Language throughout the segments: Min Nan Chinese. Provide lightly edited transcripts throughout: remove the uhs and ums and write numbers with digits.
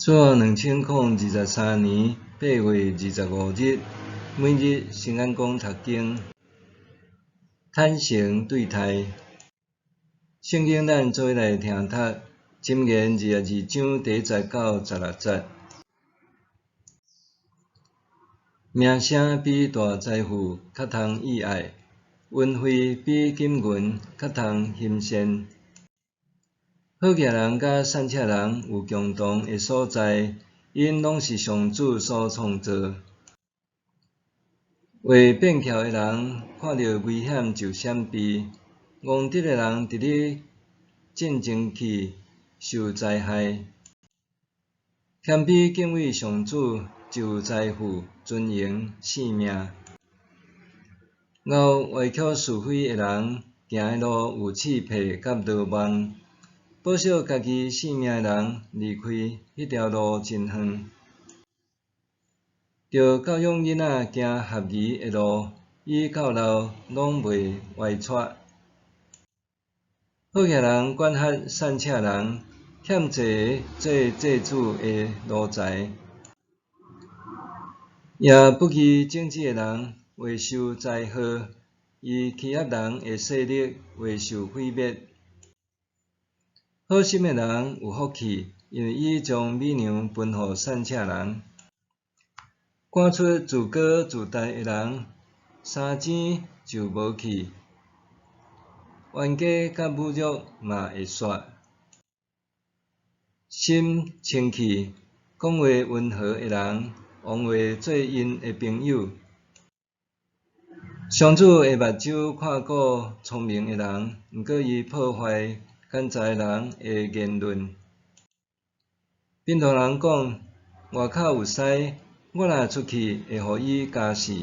主後2023年8月25日，每日新眼光讀經，坦誠對待。聖經咱做伙來聽讀，箴言22章第1節到16節。名聲比大財富較通意愛，恩惠比金銀較通欣羨。好額人佮散赤人有共同的所在，𪜶攏是上主所創造。話變巧的人看著危險就閃避，戇直的人佇咧戰爭去受災害。謙卑敬畏上主，就有財富、尊榮、性命。敖歪曲是非的人，行的路有刺皮佮羅網。保守家己性命的人，離開彼條路真遠。著教養囡仔行合宜的路，伊到老攏袂歪蹉。好額人管轄散赤人，欠債的做債主的奴才。掖不義種子的人會受災禍，伊欺壓人的勢力會受毀滅。好心的人有福氣，因為伊將米糧分予散赤人。趕出自高自大的人，衫錢就無去，冤家佮侮辱嘛會煞。心清氣、講話溫和的人，王會做𪜶的朋友。上主的目睭看顧聰明的人，毋過伊破壞奸詐人的言論。貧惰人講：外口有獅，我若出去會予伊咬死。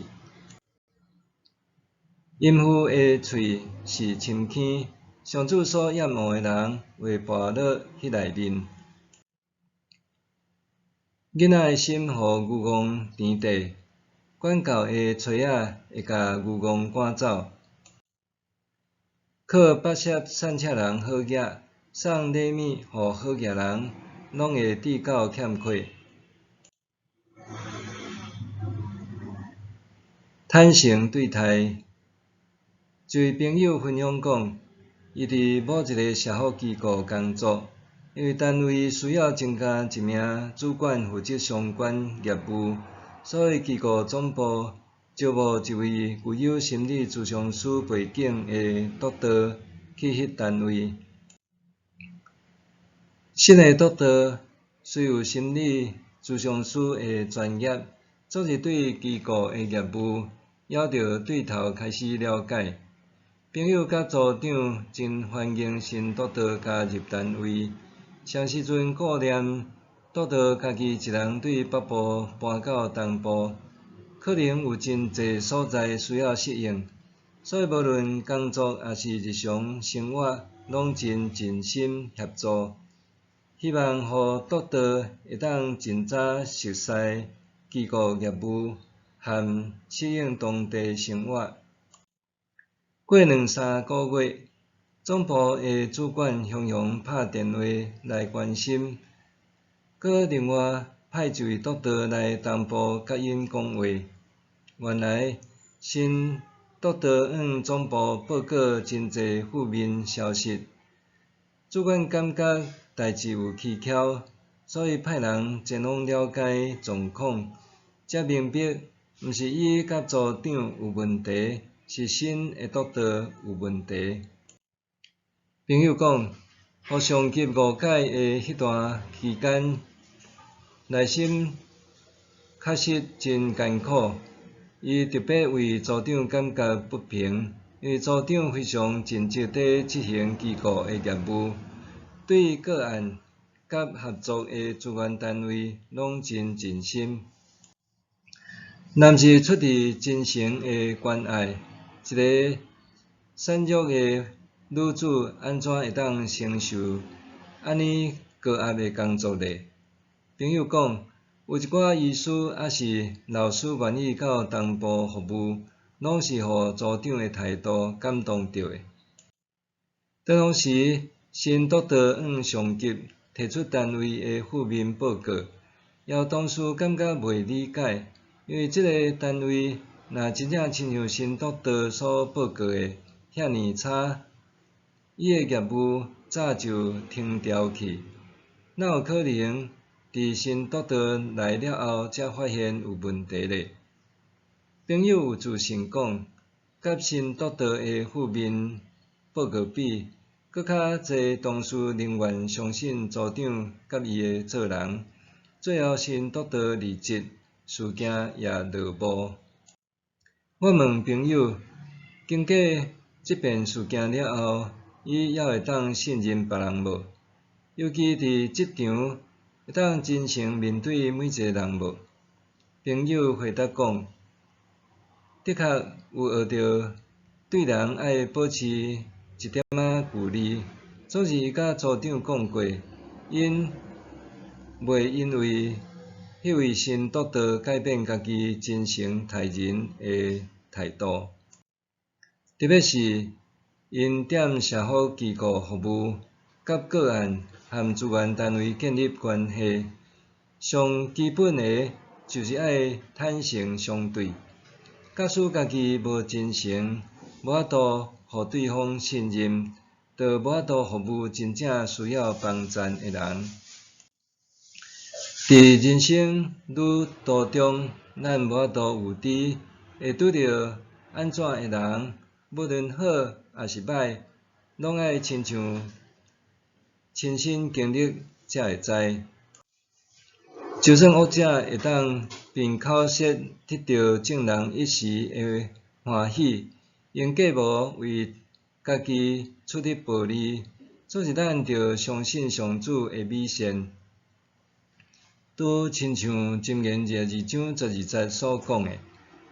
淫婦的喙是深坑，上主所厭惡的人會跋落彼內面。囡仔的心予牛獀纏綴，管教的槌仔會共牛獀趕走。靠剝削散赤人好額，送禮物予好額人，攏會致到欠缺。坦誠對待。一位朋友分享講，伊佇某一个社福機構工作，因為單位需要增加一名主管負責相關業務，所以機構總部招募一位具有心理諮商師背景的督導去彼單位。新的督導雖有心理諮商師的專業，昨日對機構的業務猶著對頭開始了解。朋友佮組長真歡迎新督導加入單位，雙時陣顧念督導家己一人對北部搬到東部，可能有真濟所在需要適應，所以無論工作抑是日常生活，攏真盡心協助，希望予督導會當盡早熟似機構業務和適應當地生活。過兩三个月，總部的主管雄雄拍電話來關心，閣另外派一位督導來東部佮𪜶講話。原來新督導向總部報告真濟負面消息，主管感覺代誌有蹊蹺，所以派人前往了解狀況，才明白毋是伊佮組長有問題，是新的督導有問題。朋友講，予上級誤解的彼段期間，內心確實真艱苦。伊特別為組長感覺不平，因為組長非常盡職地執行機構的業務，對個案佮合作的資源單位攏真盡心。若毋是出自真誠的關愛，一个瘦弱的女子按怎會當承受按呢高壓的工作呢？朋友講，有一寡醫師抑是老師願意到東部服務，攏是予組長的態度感動著的。當時，新督導向上級提出單位的負面報告，姚同事感覺袂理解，因為這个單位若真正親像新督導所報告的遐爾差，伊的業務早就停掉去，哪有可能佇新督導來了後才發現有問題咧？朋友有自信講，佮新督導的負面報告比，閣較濟同事寧願相信組長佮伊的做人。最後新督導離職，事件也落幕。我問朋友，經過這遍事件了後，伊猶會當信任別人無？尤其佇職場，會當真誠面對每一个人無？朋友回答講，的確有學著對人愛保持一點仔距離。總是伊佮組長講過，𪜶袂因為彼位新督導改變家己真誠待人的態度。特別是𪜶踮社福機構服務，佮個案和資源單位建立關係，上基本的就是愛坦誠相對。假使家己無真誠，無法度予對方信任，就無法度服務真正需要幫贊的人。佇人生旅途中，咱無法度預知會拄著按怎的人，無論好抑是䆀，攏愛親像親身經歷才會知。就算惡者會當憑口舌得著眾人一時的歡喜，用計謀為家己取得暴利，總是咱著相信上主的美善。拄親像箴言22章12節所講的，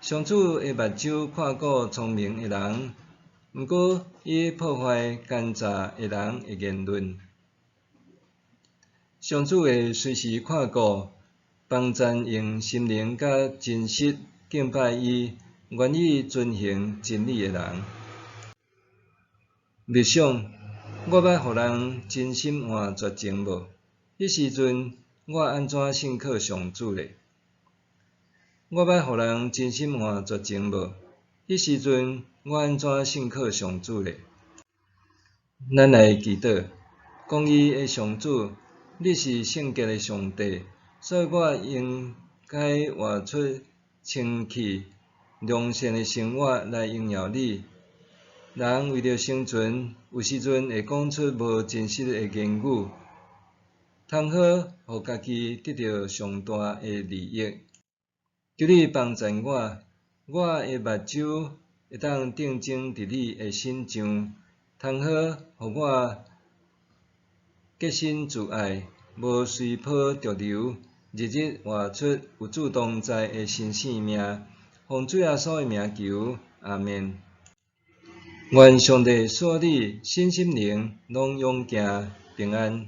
上主的目睭看顧聰明的人，毋過伊破壞奸詐的人的言論。上主會隨時看顧，幫贊用心靈佮真實敬拜伊，願意遵行真理的人。默想，我捌予人真心換絕情無？彼時陣我按怎信靠上主咧？我捌予人真心換絕情無？彼時陣我按怎信靠上主咧？咱來祈禱，公義的上主，你是聖潔的上帝，所以我應該活出清氣、良善的生活來榮耀你。人為著生存，有時陣會講出無真實的言語，通好予家己得著上大的利益。求你幫贊我，我的目睭會當定睛佇你的身上，通好予我潔身自愛，無隨波逐流，日日活出有主同在的新生命。奉主耶穌的名求，阿們。願上帝賜予你身心靈攏勇健平安。